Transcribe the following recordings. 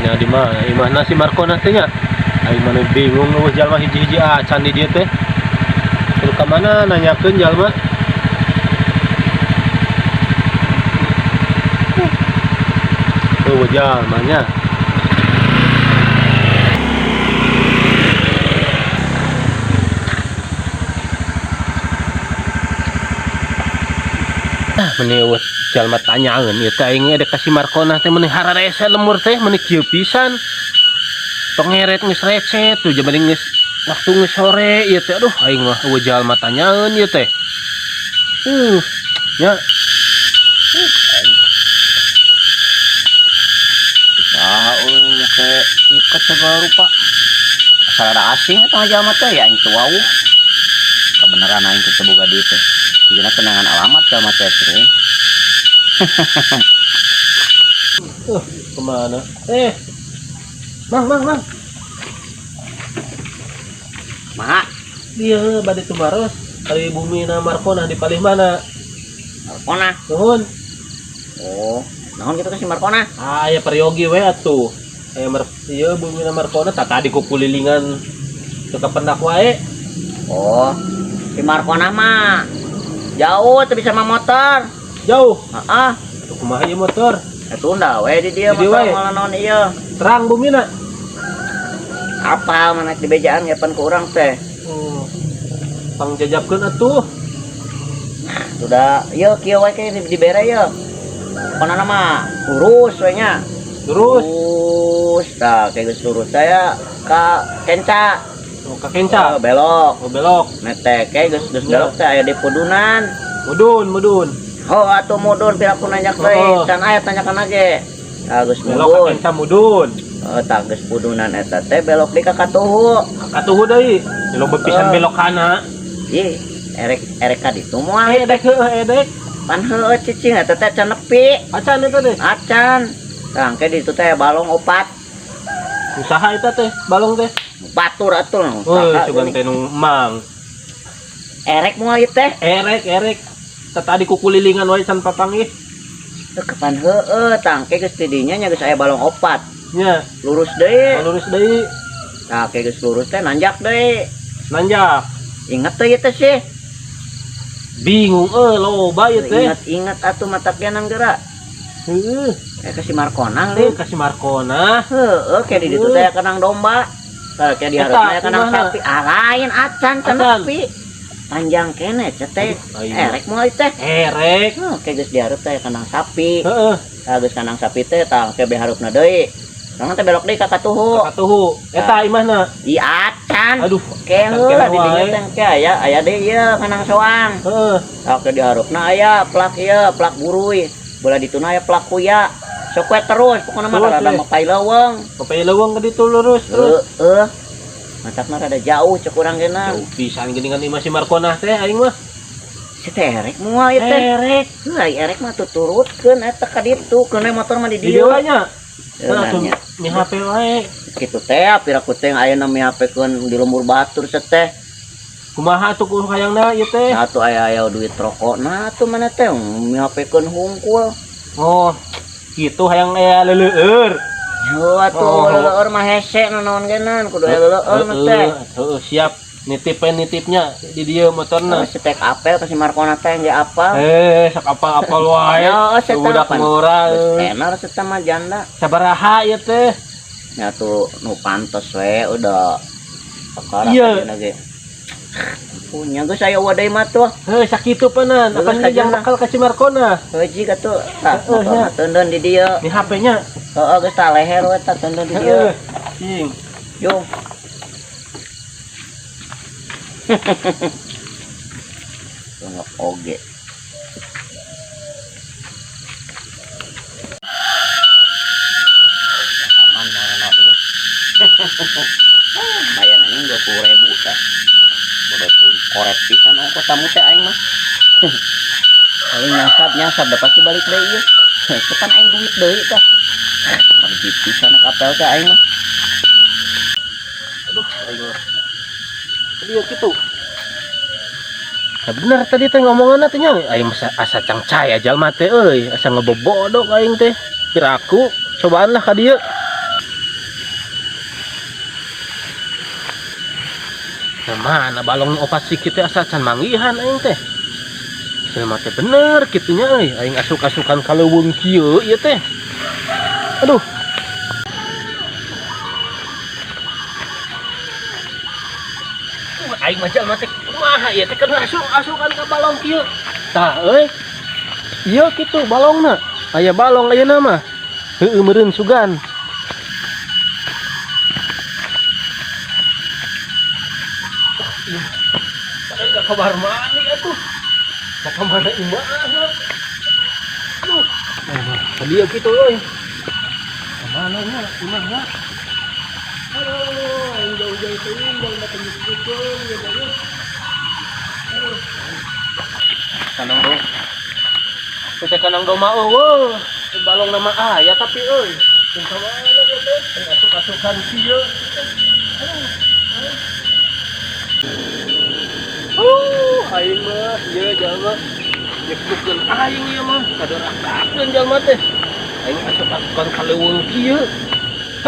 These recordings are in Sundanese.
Nya di mana? Imahna si Markona teh nya. Aing mana bingung euweuh jalma hiji-hiji acan di dieu teh. Kudu ka mana nanyakeun jalma? Euweuh jalma nya. Ah, meni euweuh jalma tanyaeun ieu teh aing ge ka si Markona teh meni hararese lembur teh meni kieu pisan. Tong ngeret geus recet tuh jaman geus waktu geus sore ieu teh, aduh, aing mah euweuh jalma tanyaeun ieu teh. Nya. Saha euy make iket segala rupa. Asal ada asing eta jalma teh ya aing teu wawuh. Kebenaran aing teh boga duit teh. Jigana tenangan alamat jalma teh teh. Kemana? Eh. Mang, mang, mang. Maha? Iya, bade tumaros. Ari bumina Markona di palih mana? Markona. Nuhun. Oh, naon kitu ka si Markona? Ah, aya peryogi we atuh. Aya mar ieu bumina Markona tak tadi kukulilingan teu kapendak wae. Oh, si Markona mah jauh teu bisa mah motor. Jauh. Heeh. Atuh kumaha ieu motor? Tunda we di dieu Di dieu motor wae. malah naon ieu. Terang bumina. Apal mana di bejaan ngepan ku urang teh. Oh. Pangjajapkeun atuh. Sudah, ieu kieu wae ke dibere ieu. Pokona mah lurus we nya. Lurus. Lurus. Tah, kayak geus lurus saya ka Kenca. Oh, ka Kenca. Oh, belok. Oh, belok. Nete kayak geus geus belok teh aya di Pudunan. Mudun, mudun. Oh, atuh mudun piraku nanjak deui. Oh. Can aya tanyakan ge. Tah geus Belok ka mudun. Kenca mudun. Oh, tah geus Pudunan eta teh belok di ka Katuhu. Ka Katuhu deui. Loba pisan Oh. belokana. Ih, erek erek ka ditu moal. Edek heueuh edek. Pan heueuh cicing eta teh can nepi. Acan eta teh. Acan. Tah engke di ditu teh balong opat. Usaha eta teh, balong teh. Batur atuh. Woi, Saha sugan geuning. teh nu mang. Erek moal ieu teh. Erek, erek. Tah tadi kukulilingan wae can papanggih. Teu kapan heueuh tah engke geus ti dinya nya geus aya balong opat. Nya, Lurus deui. lurus deui. Tah engke geus lurus teh nanjak deui. Nanjak. Inget teh ieu teh sih. Bingung euy loba ieu teh. Ingat-ingat atuh matak geunang geura. Heueuh. Eh ka si Markona Heuh lin. ka si Markona. Heueuh ke di ditu teh kanang domba. Tah ke di Eta, hareup aya kanang kumaha? sapi. Ah lain acan can Acan. nepi. Panjang kene ce teh. Aduh, aing. Erek moal ieu teh. Erek. Heuh, ke geus di hareup teh kandang sapi. Heeh, Tah geus kandang sapi teh tah ke be hareupna deui. Tah teh belok deui ka Katuhu. ka Katuhu. Eta imahna. Ih acan. Aduh, Ke acan heula kene di dinya wae. teh ke aya aya deui ieu kandang soang. Heeh. Tah ke di hareupna aya plak ieu, plak buruy. Bola dituna aya plak kuya. Sok we terus pokona mah Terus, rada we. mapay leuweung. Mapay leuweung ka ditu lurus terus. Heeh. Matakna rada jauh cek urang geuna. Jauh pisan geuningan imah si Markona teh aing mah. Si teh erek moal ieu teh. Erek. Heuh, ai erek mah tuturutkeun eta ka ditu, keun motor mah di Di dieu dieu. nya. Nah, atuh Nya. mi HP wae. Kitu teh piraku teh ayeuna mi HP keun di lembur batur teh. Kumaha atuh ku hayangna ieu teh? Nah atuh aya aya duit rokok. Nah atuh mana teh mi HP keun hungkul. Oh, kitu hayang aya leuleueur. Heuh atuh Oh. leuleueur mah hese nanaon geunan kudu aya leuleueur mah teh. Heeh, siap. Nitip we nitipnya di dieu motorna. Oh, setek apel ka si Markona teh ge apal. Eh, sok apal-apal wae. Ya, setan Budak pan. ngora. Geus tenar seta mah janda. Sabaraha ieu teh? Nya tuh nu pantes we udah perkara Iya. kadieuna ge. Punya geus aya wadeui mah tuh. Heuh, sakitu panan. Geus Apan jang kajana. bakal ka si Markona. Heuji katuh. Tah, Heeh, motorna nya. teundeun di dieu. Ni HP-nya. Heeh, geus tah leher we tah teundeun di dieu. Heeh. Cing. Jung. Tunggu oge. Aman mana oge. Lumayan anjing 20.000 tah. Bodoh teuing korek pisan ongko tamu teh aing mah. Paling nyasab-nyasab dah pasti balik deui ieu. Cepan aing duit deui tah. Margi pisan kapel teh aing mah. Aduh, aing mah. Tadi ya kitu. Nah, bener tadi teh ngomonganna teh nya aing masa asa cangcay jalma teh euy, asa ngebobodok aing teh. Piraku cobaan lah ka dieu. Nah, mana balong nu opat siki teh asa can manggihan aing teh. Jelema teh bener kitu nya euy, aing asuk-asukan ka leuweung kieu ieu teh. Aduh. Aing mah jalma teh kumaha ieu teh kan asuk-asukan ka balong kieu. Tah euy. Ieu kitu balongna. Aya balong ayeuna mah. Heueuh meureun sugan. Padahal gak kabar mana atuh. Gak kamana imah. Aduh. Tadi ya kitu euy. Kamana nya imahna? Aduh, aing jauh-jauh teuing jalma teh geus kucing ya teh. Aduh. Kanang do. Teh kanang do mah eueuh. Balong nama aya tapi euy. Teu kamana ya teh? Asup-asukan kieu. Aduh. Aing mah ieu jalma nyeklukeun aing ieu mah kadorakakeun jalma teh. Aing asup-asukan ka leuweung kieu.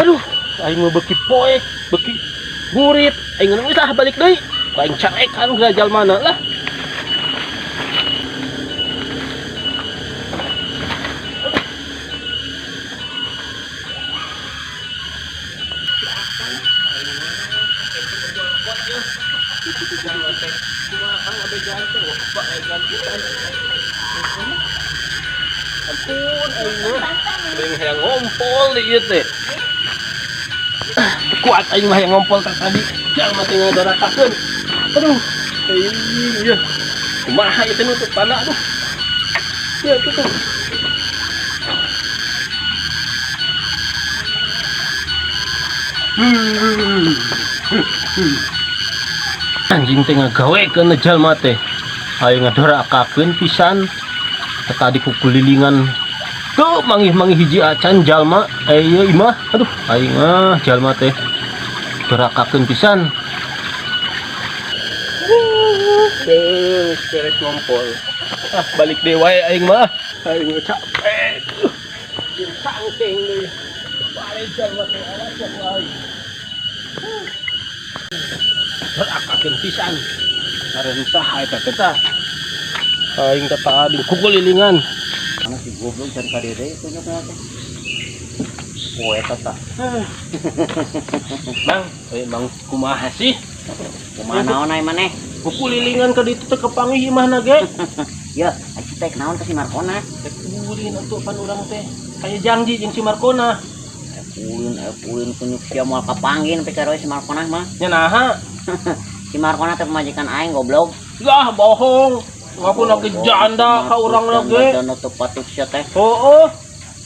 Aduh, aing mah beuki poek, beuki burit. Aing geus ah balik deui. Aing carekan geura jalmana lah. Ampun, aing mah. Aing hayang ngompol di ieu teh. Kuat aing mah hayang ngompol teh tadi. Jalma teh ngadorakakeun. Aduh, aing ieu. Kumaha ieu teh nutup panah aduh. Ya tutup. Anjing teh ngagawekeun jalma teh. Aing ngadorakakeun pisan. Tadi kukulilingan tuh manggih-manggih hiji acan jalma ieu imah. Aduh, aing mah jalma teh dorakakeun pisan. Geus beres ngompol. Ah, balik deui wae aing mah. Aing mah capek. Jeung sangking deui. Balik jalma teh awas ya ku aing. Dorakakeun pisan. Karen saha eta teh tah? Aing teh tadi kukulilingan. Mana si goblok cari kadede itu nya teh. Oh eta tah. Bang, bang kumaha sih? Kumaha naon ai maneh? Kukulilingan ka ditu teh kapanggih imahna ge. Ya, ai teh naon ka si Markona? Teh ulin atuh pan urang teh. Kaya janji jeung si Markona. Ulin kunyuk sia moal kapanggih nepi ka si Markona mah. Nya naha? Si Markona teh pamajikan aing goblok. Lah bohong. Ngaku lagi janda ka urang lagi. Janda teu patut sia teh. Heueuh.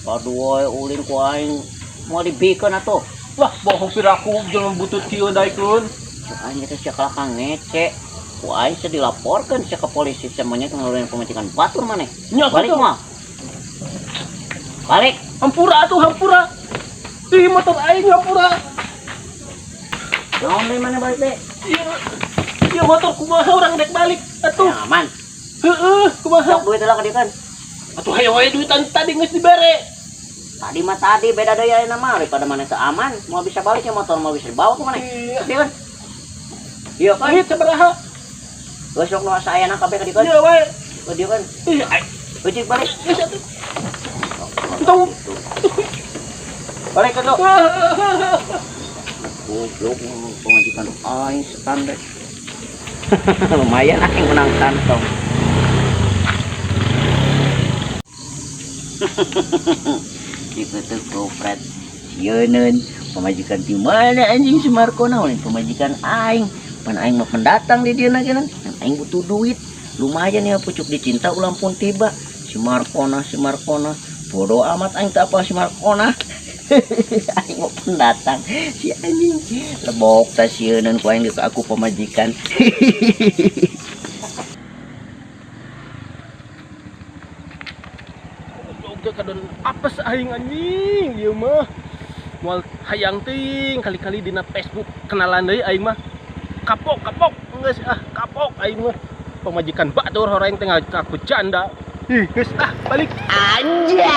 Aduh we ulin ku aing moal dibikeun atuh. Wah, bohong piraku jelema butut kieu daekeun. Cek aing teh sia kalakang ngece. Ku aing sia dilaporkeun sia ke polisi sia monyet ngaluarin pamajikan batur maneh. Nya balik mah. Balik. Hampura atuh hampura. Ih motor aing hampura. Naon deui maneh balik deui? Ieu. Ieu motor kumaha urang dek balik atuh. Aman. Heeh, kumaha? Sok duit lah ka dieu kan. Atuh hayo wae duitan tadi geus dibere. Tadi mah tadi beda deui ayeuna mah daripada maneh teu aman, moal bisa balik ya motor moal bisa dibawa ku maneh. Iya. Dieu kan. Ieu kan. Duit sabaraha? Geus sok nu asa ayana kabeh ka dieu kan. Ieu wae. Ka dieu kan. Ih, ai. Ujig balik. Geus atuh. Tong. Balik ka tuh. Goblok pamajikan aing setan deh. Lumayan aing menang kantong. Dikutuk kopret. Sieun pamajikan di mana anjing si Markona ulin pamajikan aing. Pan aing mah pendatang di dieu na geunang. Aing butuh duit. Lumayan ya pucuk dicinta ulang pun tiba. Si Markona, si Markona. Bodoh amat aing tak apa si Markona. Aing mah pendatang si anjing. Lebok ta sieun ku aing aku pamajikan. Oke kadon apes aing anjing ieu mah. Moal hayang teuing kali-kali dina Facebook kenalan deui aing mah. Kapok kapok geus ah kapok aing mah. Pamajikan batur horeng teh ngaku janda. Ih geus ah balik. Anjay.